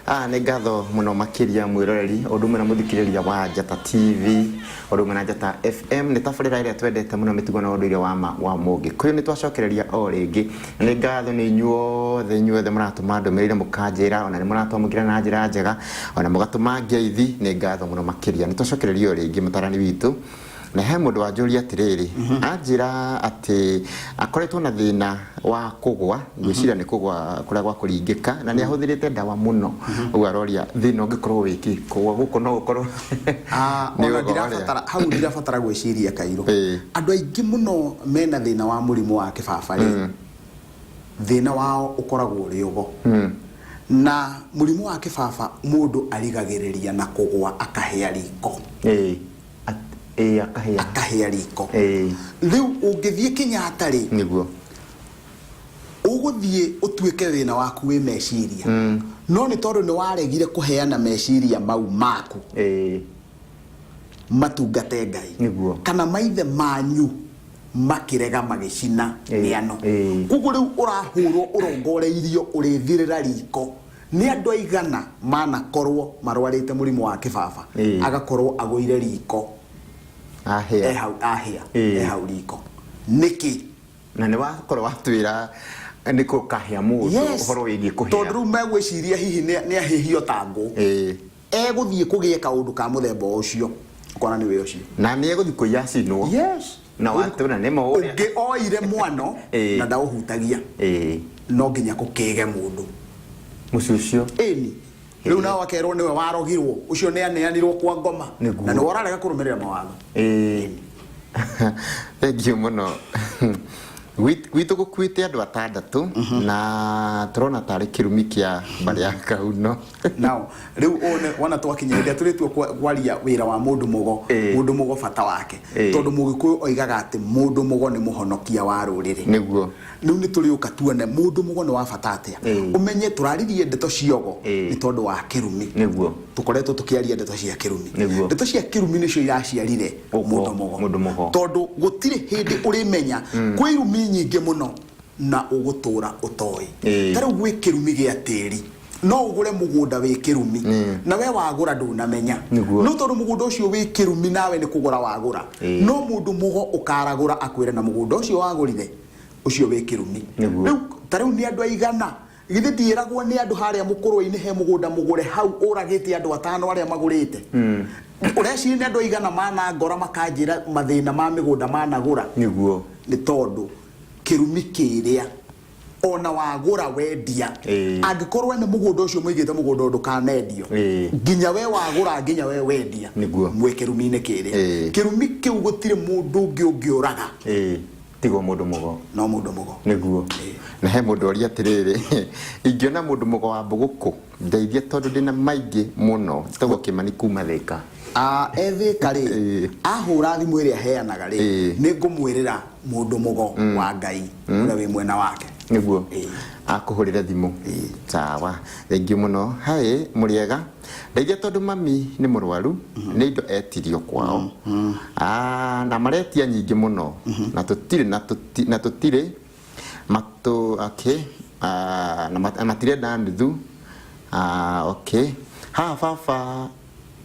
Nĩ ngatho mũno makĩria mwĩroreri ũndũ ũmwe na mũthikĩrĩria wa Njata TV, ũndũ ũmwe na Njata FM. Nĩ tabarĩra ĩrĩa twendete mũno, mĩtugo na ũndũire wa ma wa Mũgĩkũyũ. Nĩ twacokereria o rĩngĩ, na nĩ ngatho nĩ inyuothe, inyuothe mũratũma ndũmĩrĩri, mũkanjĩra ona nĩ mũratwamũkĩra na njĩra njega, ona mũgatũma ngeithi. Nĩ ngatho mũno makĩria. Nĩ twacokereria o rĩngĩ, mũtarani witũ. Na he mũndũ wanjũria atĩrĩrĩ, anjĩra atĩ akoretwo na thĩna wa kũgwa, ngwĩciria nĩ kũgwa kũrĩa gwa kũringĩka, na nĩ ahũthĩrĩte ndawa mũno. Ũguo aroria thĩna ũngĩkorwo wĩ kĩ? Kũgwa gũkũ no gũkorwo nĩ Ona ũgo ũrĩa. Ndirabatara hau, ndirabatara gwĩciria kairũ. Andũ aingĩ mũno mena thĩna wa mũrimũ wa kĩbaba rĩ, thĩna wao ũkoragwo ũrĩ ũgo. Na mũrimũ wa kĩbaba mũndũ arigagĩrĩria na kũgwa akahĩa riko. Ĩĩ, akahĩa. Akahĩa riko. Rĩu ũngĩthiĩ Kenyatta rĩ, ũgũthiĩ ũtuĩke thĩna waku wĩ meciria, no nĩ tondũ nĩ waregire kũheana meciria mau maku matungate Ngai, kana maithe manyu makĩrega magĩcina mĩano. Koguo rĩu ũrahũrwo ũrongoreirio ũrĩthirĩra riko. Nĩ andũ aigana manakorwo marwarĩte mũrimũ wa kĩbaba, agakorwo agũire riko? Ahĩa. E hau ahĩa. E hau riko nĩkĩ? Na nĩ wakorwo watwĩra nĩ kũkahĩa mũndũ. Ũhoro wĩgiĩ kũhĩa. Tondũ rĩu megwĩciria hihi nĩ ahĩhio ta ngũ. Egũthiĩ kũgĩe kaũndũ ka mũthemba o ũcio, ũkona nĩwe ũcio. Na nĩ egũthiĩ kũiya acinwo. Na watwĩra nĩ ma ũrĩa. Ũngĩ oire mwano na ndaũhutagia, no nginya kũkĩge mũndũ. Mũciĩ ũcio. Ĩni. Rĩu nao akerwo nĩwe warogirwo, ũcio nĩ aneanirwo kwa ngoma. Na nĩwe ũrarega kũrũmĩrĩra mawatho. Ĩĩ. Thengiũ mũno. Gwitũ gũkuĩte andũ atandatũ na tũrona tarĩ kĩrumi kĩa mbarĩ ya Kauno. Now rĩu ũũ wona twakinya hĩndĩ ĩrĩa tũrĩtua kwaria wĩra wa mũndũ mũgo, mũndũ mũgo bata wake, tondũ Mũgĩkũyũ oigaga atĩ mũndũ mũgo nĩ mũhonokia wa rũrĩrĩ. Rĩu nĩ tũrĩũka tuone mũndũ mũgo nĩ wa bata atĩa. Ũmenye tũraririe ndeto cia ũgo nĩ tondũ wa kĩrumi. Tũkoretwo tũkĩaria ndeto cia kĩrumi. Ndeto cia kĩrumi nĩcio iraciarire Ũgo, mũndũ mũgo. Mũndũ mũgo. Tondũ gũtirĩ hĩndĩ ũrĩmenya kwĩ irumi nyingĩ mũno na ũgũtũra ũtoĩ. Ta rĩu gwĩ kĩrumi gĩa tĩri. No ũgũre mũgũnda wĩ kĩrumi na we wagũra ndũnamenya. No tondũ mũgũnda ũcio wĩ kĩrumi nawe nĩ kũgũra wagũra. No mũndũ mũgo ũkaragũra akwĩre na mũgũnda ũcio wagũrire ũcio wĩ kĩrumi. Rĩu ta rĩu nĩ andũ aigana, githĩ ndiĩragwo nĩ andũ harĩa mũkũrwe-inĩ he mũgũnda mũgũre hau ũragĩte andũ atano arĩa magũrĩte. Ũreciria nĩ andũ aigana manangora makanjĩra mathĩna ma mĩgũnda managũra? Nĩ tondũ kĩrumi kĩrĩa ona wagũra wendia, angĩkorwo ene mũgũnda ũcio mũigĩte mũgũnda ũyũ ndũkanendio, nginya we wagũra nginya we wendia, mwĩ kĩrumi-inĩ kĩrĩa. Kĩrumi kĩu gũtirĩ mũndũ ũngĩ ũngĩũraga. Tiga mũndũ mũgo. No mũndũ mũgo. Na he mũndũ oria atĩrĩrĩ, ingĩona mũndũ mũgo wa mbũgũkũ ndeithia tondũ ndĩna maingĩ mũno. Njĩtagwo Kĩmani kuma Thĩka. Ah, e Thĩka rĩ, ahũra thimũ ĩrĩa heanaga rĩ, nĩ ngũmwĩrĩra mũndũ mũgo wa Ngai ũrĩa wĩ mwena wake. Akũhũrĩre thimũ. Sawa, thengiũ mũno. Hi, mũrĩega? Ndeithia tondũ mami nĩ mũrwaru, nĩ indo etirio kwao. Ah, na maretia nyingĩ mũno na tũtirĩ na tũtirĩ matũ, okay. Ah, na matirenda nuthu. Ah, okay. Haha baba.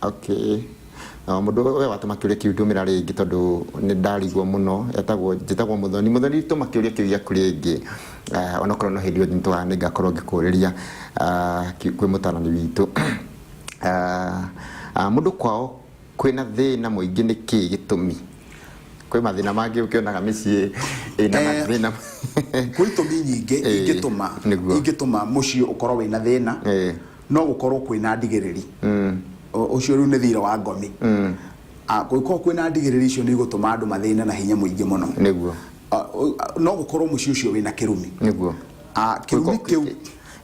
Okay. Mũndũ we watũma kĩũria kĩu ndũmĩra rĩngĩ tondũ nĩ ndarigwo mũno. Etagwo, njĩtagwo Mũthoni. Mũthoni, tũma kĩũria kĩu gĩaku rĩngĩ. Onokorwo no hĩndĩ ĩyo nĩ ngakorwo ngĩkũrĩria kwĩ mũtarani witũ. Mũndũ kwao kwĩna thĩna mũingĩ nĩ kĩĩ gĩtũmi? Kwĩ mathĩna mangĩ ũkĩonaga mĩciĩ ĩna mathĩna. Kwĩ itũmi nyingĩ ingĩtũma ingĩtũma mũciĩ ũkorwo wĩna thĩna. No gũkorwo kwĩna ndigĩrĩri. Ũcio rĩu nĩ thirĩ wa ngomi. Kũngĩkorwo kwĩna ndigĩrĩri icio nĩ igũtũma andũ mathĩne na hinya mũingĩ mũno. No gũkorwo mũciĩ ũcio wĩna kĩrumi. Kĩrumi kĩu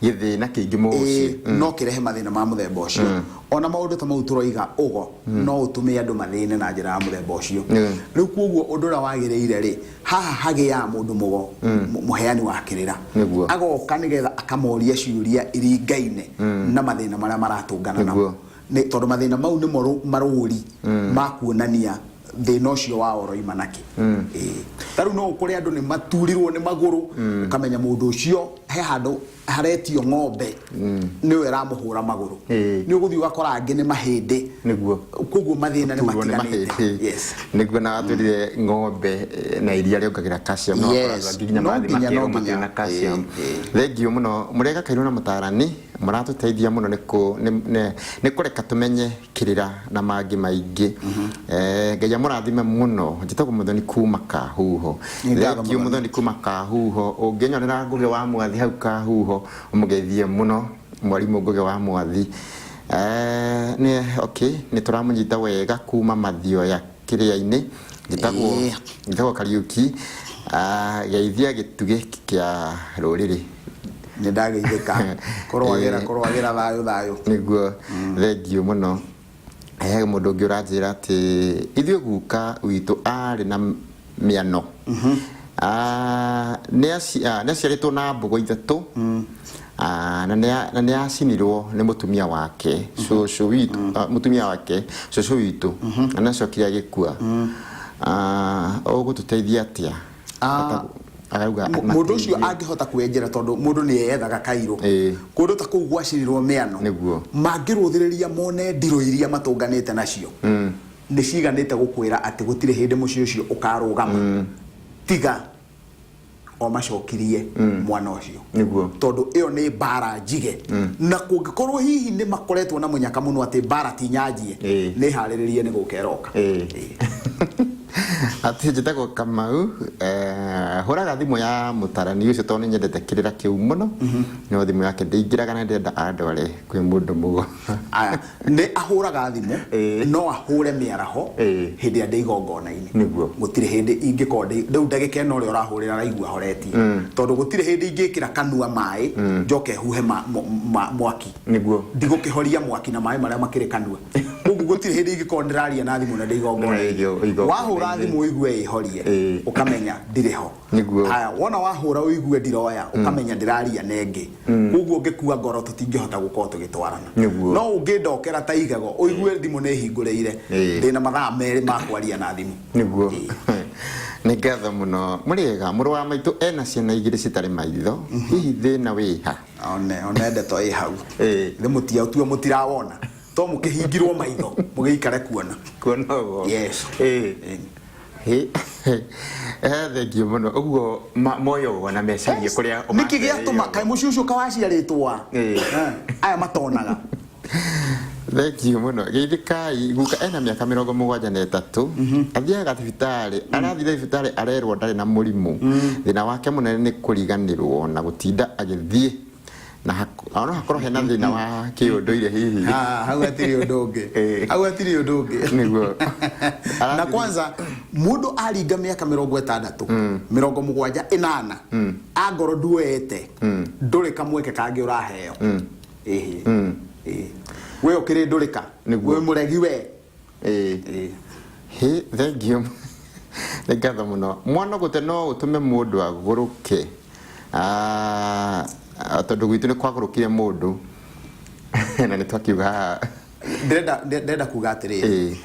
gĩthĩna kĩingĩ mũciĩ. No kĩrehe mathĩna ma mũthemba ũcio. Ona maũndũ ta mau tũroiga ũgo no ũtũme andũ mathĩne na njĩra ya mũthemba ũcio. Rĩu koguo ũndũ ũrĩa wagĩrĩire rĩ, haha hagĩaga mũndũ mũgo, mũheani wa kĩrĩra. Agoka nĩgetha akamoria ciũria iringaine na mathĩna marĩa maratũngana namo. Nĩ tondũ mathĩna mau nĩmo marũri ma kuonania thĩna ũcio wao ũroima nakĩ. Ta rĩu no ũkore andũ nĩ maturirwo nĩ magũrũ, ũkamenya mũndũ ũcio He handũ haretio ng'ombe nĩwe ĩramũhũra magũrũ. Nĩ ũgũthiĩ ũgakora angĩ nĩ mahĩndĩ. Koguo mathĩna nĩ Gũturwo nĩ matiganĩte. mahĩndĩ. Yes. Nĩguo, na watwĩrire ng'ombe na iria rĩongagĩra calcium, no wakora andũ angĩ nginya No mathiĩ nginya, no makĩrwo matirĩ nginya. na calcium. Thengiũ mũno, mũrĩega Kairũ na mũtarani, mũratũteithia mũno nĩ kũ- nĩ- nĩ- nĩ kũreka tũmenye kĩrĩra na mangĩ maingĩ. Ngai amũrathime mũno. Njĩtagwo Mũthoni kuma Kahuho. Nĩ ngatho, Thengiũ. Mũthoni. Mũthoni kuma Kahuho, ũngĩnyonera Ngũgĩ wa Mwathi hau Kahuho, ũmũgeithie mũno mwarimũ Ngũgĩ wa Mwathi. Nĩ okay, nĩ tũramũnyita wega kuma Mathioya kĩrĩa-inĩ. Njĩtagwo njĩtagwo Kariũki. Ah, geithia gĩtugĩ kĩa rũrĩrĩ. Nĩ ndageithĩka. Kũrwagĩra, kũrwagĩra, thayũ thayũ. Nĩguo, thengiũ mũno. He mũndũ ũngĩ ũranjĩra atĩ ithuĩ guka witũ arĩ na mĩano. Ah, nĩ aciarĩtwo na mbũgũ 3. Ah, na nĩ acinirwo nĩ mũtumia wake cũcũ witũ, mũtumia wake cũcũ witũ, na nĩ acokire agĩkua. Ah, ũgũtũteithia atĩa? Arauga Mũndũ ũcio mateithie. Angĩhota kwĩenjera, tondũ mũndũ nĩ eyethaga kairũ kũndũ ta kũu gwacinirwo mĩano, mangĩrũthĩrĩria mone ndirũ iria matũnganĩte nacio nĩ ciganĩte gũkwĩra atĩ gũtirĩ hĩndĩ mũciĩ ũcio ũkarũgama tiga o macokirie mwana ũcio, tondũ ĩyo nĩ mbara njige, na kũngĩkorwo hihi nĩ makoretwo na mũnyaka mũno atĩ mbara ti nyanjie, nĩ harĩrĩrie nĩ gũka ĩroka. Atĩ njĩtagwo Kamau, hũraga thimũ ya mũtarani ũcio tondũ nĩ nyendete kĩrĩra kĩu mũno, no thimũ yake ndĩingĩraga na ndĩrenda andware kwĩ mũndũ mũgo. Aya, nĩ ahũraga thimũ, no ahũre mĩaraho hĩndĩ ĩrĩa ndĩ igongona-inĩ. Gũtirĩ hĩndĩ ingĩkorwo ndĩ rĩu ndagĩka ĩno ũrĩa ũrahũrĩra araigua horetie, tondũ gũtirĩ hĩndĩ ingĩkĩra kanua maĩ njoke huhe mwaki. Ndigũkĩhoria mwaki na maĩ marĩa makĩrĩ kanua, koguo gũtirĩ hĩndĩ ingĩkorwo ndĩraria na thimũ na ndĩ igongona-inĩ. Igongona-inĩ. Wahũra thimũ ũigue ĩhorie, ũkamenya ndirĩ ho. Haya, wona wahũra ũigue ndiroya, ũkamenya ndĩraria na ĩngĩ, koguo ũngĩkua ngoro tũtingĩhota gũkorwo tũgĩtwarana. No ũngĩndokera ta igego ũigue thimũ nĩ hingũrĩire, ndĩna mathaa 2 ma kwaria na thimũ. Nĩguo, nĩ ngatho mũno. Mũrĩega, mũrũ wa maitũ ena ciana 2 citarĩ maitho, hihi thĩna wĩha? One ndeto ĩ hau. Thĩ mũtia tue mũtirawona to mũkĩhingirwo maitho mũgĩikare kuona. Kuona ũguo. Yes. Hĩ. Thengiũ mũno. Ũguo moyo ũguo na mecirie kũrĩa Nĩkĩ gĩatũma ũmacereire. Kaĩ mũciĩ ũcio kawaciarĩtwo a aya matonaga? Thengiũ mũno. Geithĩkai, guka ena mĩaka 73, athiaga thibitarĩ, arathire thibitarĩ arerwo ndarĩ na mũrimũ. Thĩna wake mũnene nĩ kũriganĩrwo na gũtinda agĩthiĩ na no hakorwo hena thĩna wa kĩũndũire hihi. Ah, hau hatirĩ ũndũ ũngĩ. Hau hatirĩ ũndũ ũngĩ. Na kwanza mũndũ aringa mĩaka 60, 70, 80, angorwo nduoete, ndũrĩ kamweke kangĩ ũraheo. Ĩhĩ. Ĩĩ. We ũkĩrĩ ndũrĩka. Wĩ mũregi we. Hĩ, thengiũ, nĩ ngatho mũno. Mwana gũte no ũtũme mũndũ agũrũke? Ah, tondũ gwitũ nĩ kwagũrũkire mũndũ na nĩ twakiuga haha. Ndĩrenda kuga atĩrĩrĩ,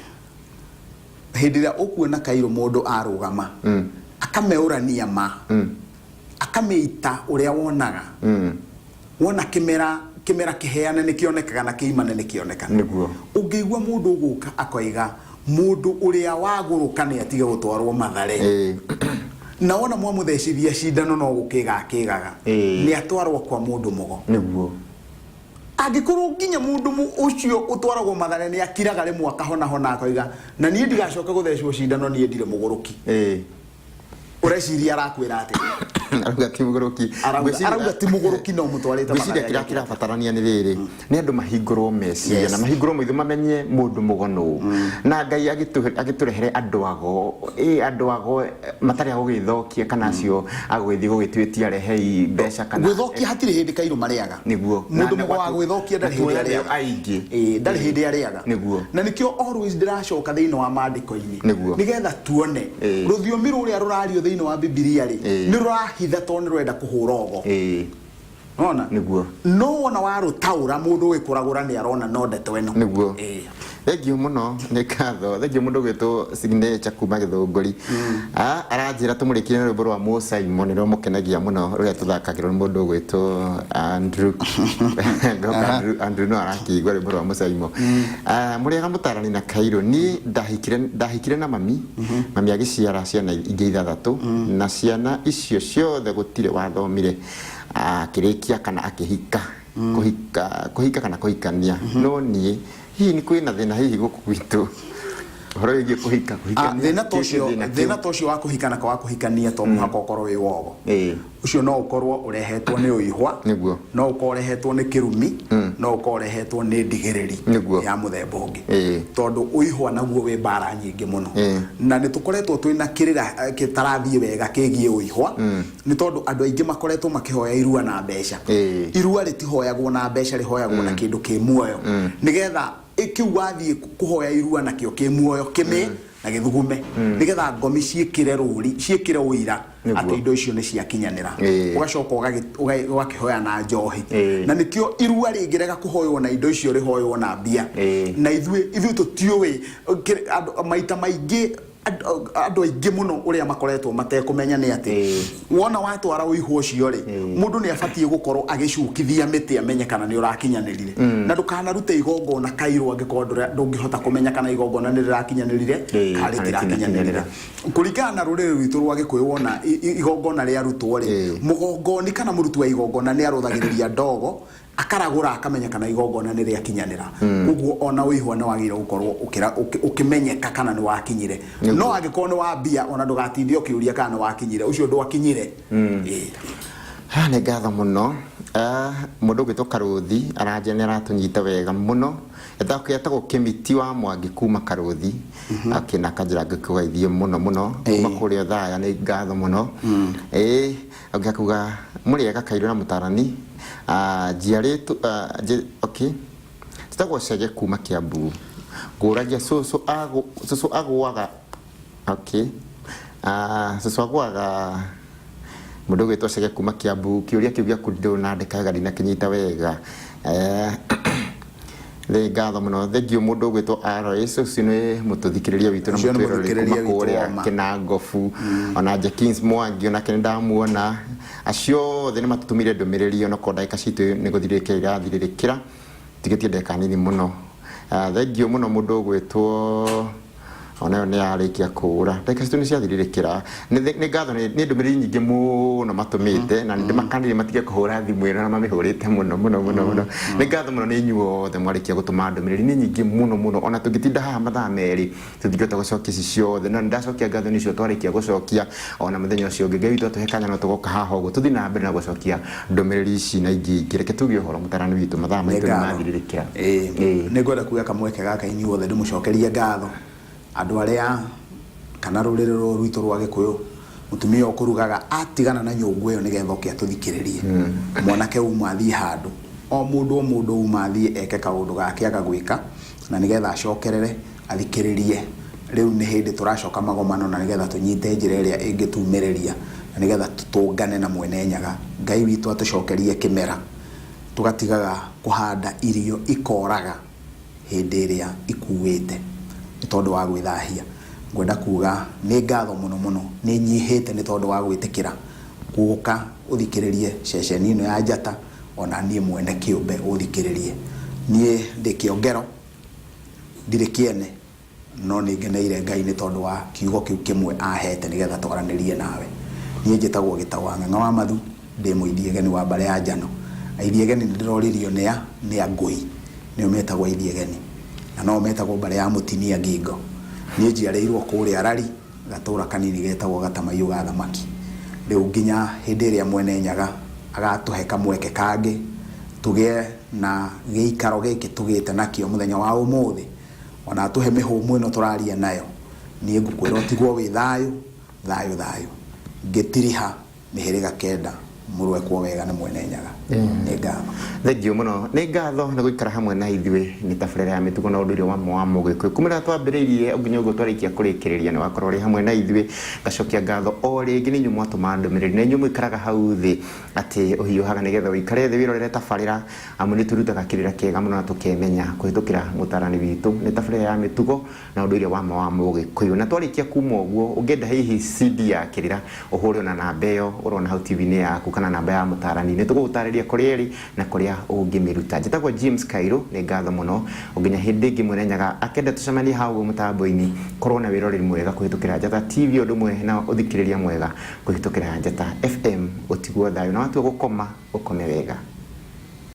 hĩndĩ ĩrĩa ũkuona kairũ mũndũ arũgama akameũrania ma akamĩita ũrĩa wonaga, wona kĩmera, kĩmera kĩheane nĩ kĩonekaga na kĩimane nĩ kĩonekaga. Ũngĩigua mũndũ ũgũka akoiga mũndũ ũrĩa wagũrũka nĩ atige gũtwarwo Mathare, na wona mwamũthecithia cindano no gũkĩga akĩgaga, nĩ atwarwo kwa mũndũ mũgo. Angĩkorwo nginya mũndũ ũcio ũtwaragwo Mathare nĩ akiraga rĩmwe akahonahona akoiga na niĩ ndigacoke gũthecwo cindano, niĩ ndirĩ mũgũrũki, ũreciria arakwĩra atĩa? Arauga ti mũgũrũki. Arauga ti mũgũrũki no mũtwarĩte Ngwĩciria Mathare. Kĩrĩa kĩrabatarania nĩ rĩrĩ, nĩ andũ mahingũrwo meciria na mahingũrwo maitho mamenye mũndũ mũgo nũ, na Ngai agĩtũrehere andũ ago, ĩ andũ ago matarĩ a gũgĩthokia kana acio agũgĩthiĩ gũgĩtwĩtia rehei mbeca kana Gwĩthokia hatirĩ hĩndĩ kairũ marĩaga. Mũndũ mũgo wa gwĩthokia ndarĩ Na hĩndĩ tuoyane arĩaga. Aingĩ. Ĩĩ, ndarĩ hĩndĩ arĩaga. Na nĩkĩo always ndĩracoka thĩinĩ wa maandĩko-inĩ nĩgetha tuone rũthiomi rũrĩa rũrario thĩinĩ wa Bibilia rĩ, nĩ rũrahitha tondũ nĩ rũrenda kũhũra ũgo. Nona? No wona warũtaũra, mũndũ ũĩ kũragũra nĩ arona no ndeto ĩno. Thengiũ mũno, nĩ ngatho. Thengiũ mũndũ ũgwĩtwo Signature kuma Gĩthũngũri. Ah, aranjĩra tũmũrĩkire na rwĩmbo rwa Mũsaimo, nĩ rũmũkenagia mũno, rũrĩa tũthakagĩrwo nĩ mũndũ ũgwĩtwo Andrew. Ngoka Andrew no arakĩigua rwĩmbo rwa Mũsaimo. Ah, mũrĩega mũtarani na Kairũ, niĩ ndahikire na mami, mami agĩciara ciana ingĩ ithathatũ, na ciana icio ciothe gũtirĩ wathomire akĩrĩkia kana akĩhika. Kũhika kana kũhikania. No niĩ hihi nĩ kwĩna thĩna hihi gũkũ gwitũ ũhoro wĩgiĩ kũhika, kũhikania? Thĩna ta Kĩ- ũcio thĩna kĩu? Thĩna ta ũcio wa kũhika na kwaga kũhikania to mũhaka ũkorwo wĩ wogo. Ũcio no ũkorwo ũrehetwo nĩ ũihwa, no ũkorwo ũrehetwo nĩ kĩrumi, no ũkorwo ũrehetwo nĩ ndigĩrĩri ya mũthemba ũngĩ. Tondũ ũihwa naguo wĩ mbara nyingĩ mũno. Na nĩ tũkoretwo twĩna kĩrĩra gĩtarathiĩ wega kĩgiĩ ũihwa, nĩ tondũ andũ aingĩ makoretwo makĩhoya irua na mbeca. Irua rĩtihoyagwo na mbeca, rĩhoyagwo na kĩndũ kĩ muoyo, nĩgetha kĩu wathiĩ kũhoya irua nakĩo kĩ muoyo, kĩmĩ na gĩthugume, nĩgetha ngomi ciĩkĩre rũri, ciĩkĩre ũira atĩ indo icio nĩ ciakinyanĩra. Ũgacoka ũgakĩhoya na njohi. Na nĩkĩo irua rĩngĩrega kũhoywo na indo icio, rĩhoywo na mbia. Na ithuĩ tũtiũĩ maita maingĩ andũ aingĩ mũno ũrĩa makoretwo matekũmenya nĩ atĩ wona watwara ũihũ ũcio rĩ, mũndũ nĩ abatiĩ gũkorwo agĩcukithia mĩtĩ amenye kana nĩ ũrakinyanĩrire. Na ndũkanarute igongona kairũ angĩkorwo ndũngĩhota kũmenya kana igongona nĩ rĩrakinyanĩrire kana rĩtirakinyanĩrire. Kũringana na rũrĩrĩ rwitũ rwa Gĩkũyũ, wona igongona rĩarutwo rĩ, mũgongoni kana mũruti wa igongona nĩ arũthagĩrĩria ndogo, akaragũra, akamenya kana igongona nĩ rĩakinyanĩra. Koguo ona ũihwa nĩ wagĩrĩire gũkorwo ũkĩmenyeka kana nĩ wakinyire. No angĩkorwo nĩ wa mbia, ona ndũgatinde ũkĩũria kana nĩ wakinyire, ũcio ndwakinyire. Ha, nĩ ngatho mũno. Ah, mũndũ ũgwĩtwo Karũthi aranjia nĩ aratũnyita wega mũno. Etagwo Kĩmiti wa Mwangi kuma Karũthi. Okay, na akanjĩra ngĩkũgeithie mũno mũno kuma kũrĩa Othaya, nĩ ngatho mũno. Ũngĩ akuga mũrĩega Kairũ na mũtarani. Ah, njiarĩtwo ah, okay, njĩtagwo Chege kuma Kiambu. Ngũragia cũcũ agũaga, okay. Ah, cũcũ agũaga. Mũndũ ũgwĩtwo Chege kuma Kiambu, kĩũria kĩu gĩaku ndũnandĩka wega, ndinakĩnyita wega. Nĩ ngatho mũno, thengiũ mũndũ ũgwĩtwo Alois, ũcio nĩ mũtũthikĩrĩria witũ na Ũcio nĩ mũtwĩroreri kuma mũthikĩrĩria witũ kũrĩa woma. Kĩnangobu. Ona Jekins Mwangi onake nĩ ndamuona. Acio othe nĩ matũtũmĩire ndũmĩrĩri, onokorwo ndagĩka citũ nĩ gũthirĩrĩkĩra irathirĩrĩkĩra, tigĩtie ndagĩka nini mũno. Thengiũ mũno mũndũ ũgwĩtwo onayo nĩ yarĩkia kũũra, ndagĩka citũ nĩ ciathirĩrĩkĩra. Nĩ ngatho nĩ ndũmĩrĩri nyingĩ mũno matũmĩte, na nĩ ndĩmakanirie matige kũhũra thimũ ĩno na mamĩhũrĩte mũno mũno mũno mũno. Nĩ ngatho mũno nĩ inyuothe mwarĩkia gũtũma ndũmĩrĩri, nĩ nyingĩ mũno mũno, ona tũngĩtinda haha mathaa 2 tũtingĩhota gũcokia ici ciothe. No nĩ ndacokia ngatho nĩ icio twarĩkia gũcokia. Ona mũthenya ũcio ũngĩ Ngai witũ atũhe kanya, no tũgoka haha ũguo tũthiĩ na mbere na gũcokia ndũmĩrĩri ici na ingĩ ingĩ. Reke tuge ũhoro mũtarani witũ, mathaa Nĩ maitũ nĩ ngatho. mathirĩrĩkĩra. Nĩ ngwenda kuoya kamweke gaka inyuothe ndĩmũcokerie ngatho, andũ arĩa kana rũrĩrĩ rũrũ rwitũ rwa Gĩkũyũ. Mũtumia ũkũrugaga atigana na nyũngũ ĩyo nĩgetha oke atũthikĩrĩrie. Mwanake uma athiĩ handũ, o mũndũ o mũndũ uma athiĩ eke kaũndũ gake aga gwĩka, na nĩgetha acokerere athikĩrĩrie. Rĩu nĩ hĩndĩ tũracoka magomano na nĩgetha tũnyite njĩra ĩrĩa ĩngĩtumĩrĩria na nĩgetha tũtũngane na Mwene Nyaga. Ngai witũ atũcokerie kĩmera, tũgatigaga kũhanda irio ikoraga hĩndĩ ĩrĩa ikuĩte nĩ tondũ wa gwĩthahia. Ngwenda kuga nĩ ngatho mũno mũno, nĩ nyihĩte nĩ tondũ wa gwĩtĩkĩra gũka ũthikĩrĩrie ceceni ĩno ya Njata, ona niĩ mwene kĩũmbe ũthikĩrĩrie. Niĩ ndĩ kĩongero, ndirĩ kĩene, no nĩ ngeneire Ngai nĩ tondũ wa kiugo kĩu kĩmwe ahete nĩgetha twaranĩrie nawe. Niĩ njĩtagwo Gĩtaũ wa Ng'ang'a wa Mathu, ndĩ mũithiegeni wa mbarĩ ya Njano. Aithiegeni nĩ ndĩroririo nĩa nĩ Angũi, nĩo metagwo Aithiegeni, na no metagwo mbarĩ ya Mũtinia Ngingo. Niĩ njiarĩirwo kũrĩa Rari, gatũra kanini getagwo Gatamaiyũ ga Thamaki. Rĩu nginya hĩndĩ ĩrĩa Mwene Nyaga agatũhe kamweke kangĩ tũgĩe na gĩikaro gĩkĩ tũgĩte nakĩo mũthenya wa ũmũthĩ, ona atũhe mĩhũmũ ĩno tũraria nayo, niĩ ngũkwĩra ũtigwo wĩ thayũ, thayũ thayũ. Ngĩtiriha mĩhĩrĩga kenda. Mũrwekwo wega nĩ Mwene Nyaga. Nĩ ngatho. Thengiũ mũno. Nĩ ngatho nĩ gũikara hamwe na ithuĩ. Nĩ tabarĩra ya mĩtugo na ũndũire wa ma wa Mũgĩkũyũ. Kuma rĩrĩa twambĩrĩirie nginya ũguo twarĩkia kũrĩkĩrĩria nĩ wakorwo ũrĩ hamwe na ithuĩ. Ngacokia ngatho o rĩngĩ nĩ inyuĩ mwatũma ndũmĩrĩri na inyuĩ mũikaraga hau thĩ atĩ ũhiũhaga nĩgetha ũikare thĩ wĩrorere tabarĩra amu nĩ tũrutaga kĩrĩra kĩega mũno na tũkemenya kũhĩtũkĩra mũtarani witũ. Nĩ tabarĩra ya mĩtugo na ũndũire wa ma wa Mũgĩkũyũ. Na twarĩkia kuma ũguo, ũngĩenda hihi CD ya kĩrĩra, ũhũre ona namba ĩyo ũrona hau TV-inĩ yaku kana namba ya mũtarani. Nĩ tũgũgũtarĩria kũrĩa ĩrĩ na kũrĩa ũngĩmĩruta. Njĩtagwo James Kairũ, nĩ ngatho mũno. O nginya hĩndĩ ĩngĩ Mwene Nyaga akenda tũcemanie hau ũguo mũtambo-inĩ, korwo na wĩroreri mwega kũhĩtũkĩra Njata TV o ũndũ ũmwe na ũthikĩrĩria mwega kũhĩtũkĩra Njata FM. Ũtigwo thayũ na watua gũkoma, ũkome wega.